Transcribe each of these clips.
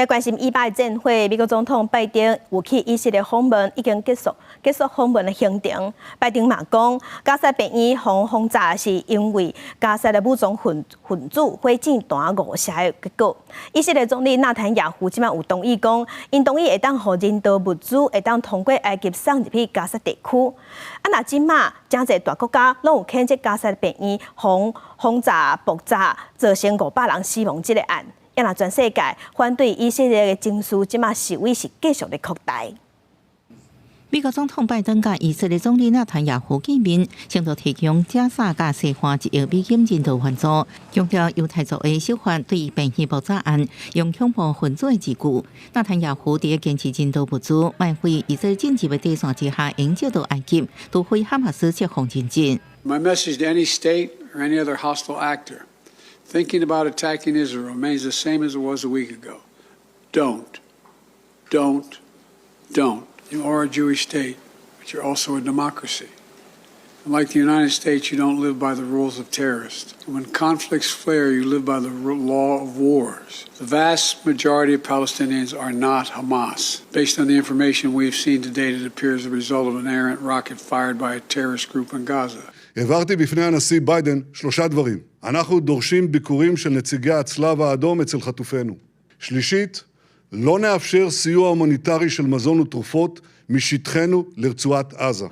來關心以巴的戰火，美國總統拜登有去以色列訪問，已經結束訪問的行程。拜登嘛講，加薩病院予轟炸是因為加薩的武裝分子火箭彈誤射的結果。以色列總理納坦雅胡這擺有同意講，𪜶同意會當予人道物資會當通過埃及送入去加薩地區。啊，若這馬誠濟大國家攏有譴責加薩病院予轟炸爆炸，造成500人死亡這个案。啊若全世界反對以色列的情緒，這馬示威是繼續咧擴大。美國總統拜登佮以色列總理納坦雅胡見面，承諾提供加薩佮西岸1億美金人道援助，強調猶太族的手法對病院爆炸案用恐怖分子的字句。納坦雅胡佇堅持人道物資，莫非以色列政治的底線之下，應借到埃及，除非哈馬斯釋放人質。 My message to any state or any other hostile actor thinking about attacking Israel remains the same as it was a week ago. Don't. Don't. Don't. You are a Jewish state, but you're also a democracy. And like the United States, you don't live by the rules of terrorists. When conflicts flare, you live by the law of wars. The vast majority of Palestinians are not Hamas. Based on the information we've seen to date, it appears the result of an errant rocket fired by a terrorist group in Gaza. העברתי בפני הנשיא ביידן שלושה דברים. אנחנו דורשים ביקורים של נציגי הצלב האדום אצל חטופינו. שלישית, לא נאפשר סיוע הומניטרי של מזון ותרופות משטחנו לרצועת עזה.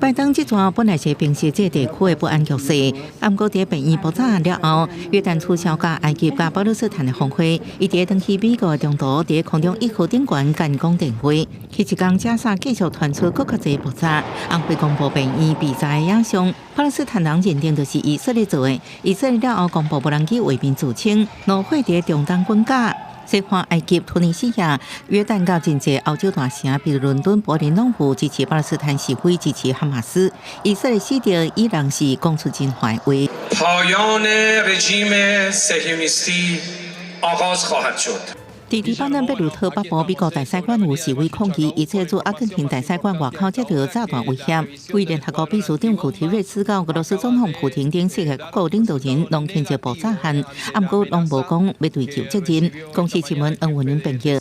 拜登這逝本來是平息這地區的不安局勢，毋過佇病院爆炸案了後，約旦取消佮埃及佮巴勒斯坦的峰會，伊佇轉去美國的中途，佇空中一號頂懸幹講電話。彼一工加薩繼續傳出閣較濟爆炸，紅會公布病院被炸的影像，巴勒斯坦人認定就是以色列做的。以色列了後公布無人機畫面自稱，怒火佇中東滾絞。西岸埃及、突尼西亞、約旦佮真濟歐洲大城，比如倫敦、柏林，攏有支持巴勒斯坦示威，支持哈馬斯。以色列死敵伊人是講出真壞話。 پایان رژیم صهیونیستی آغاز خواهد شد。佇黎巴嫩貝魯特北部美國大使館有示威抗議，以色列駐阿根廷大使館外口接著炸彈威脅。為聯合國秘書長古提瑞斯佮俄羅斯總統普廷等世界各國領導人攏譴責爆炸案，毋過攏無講欲追究責任。公視新聞黃文麟編譯。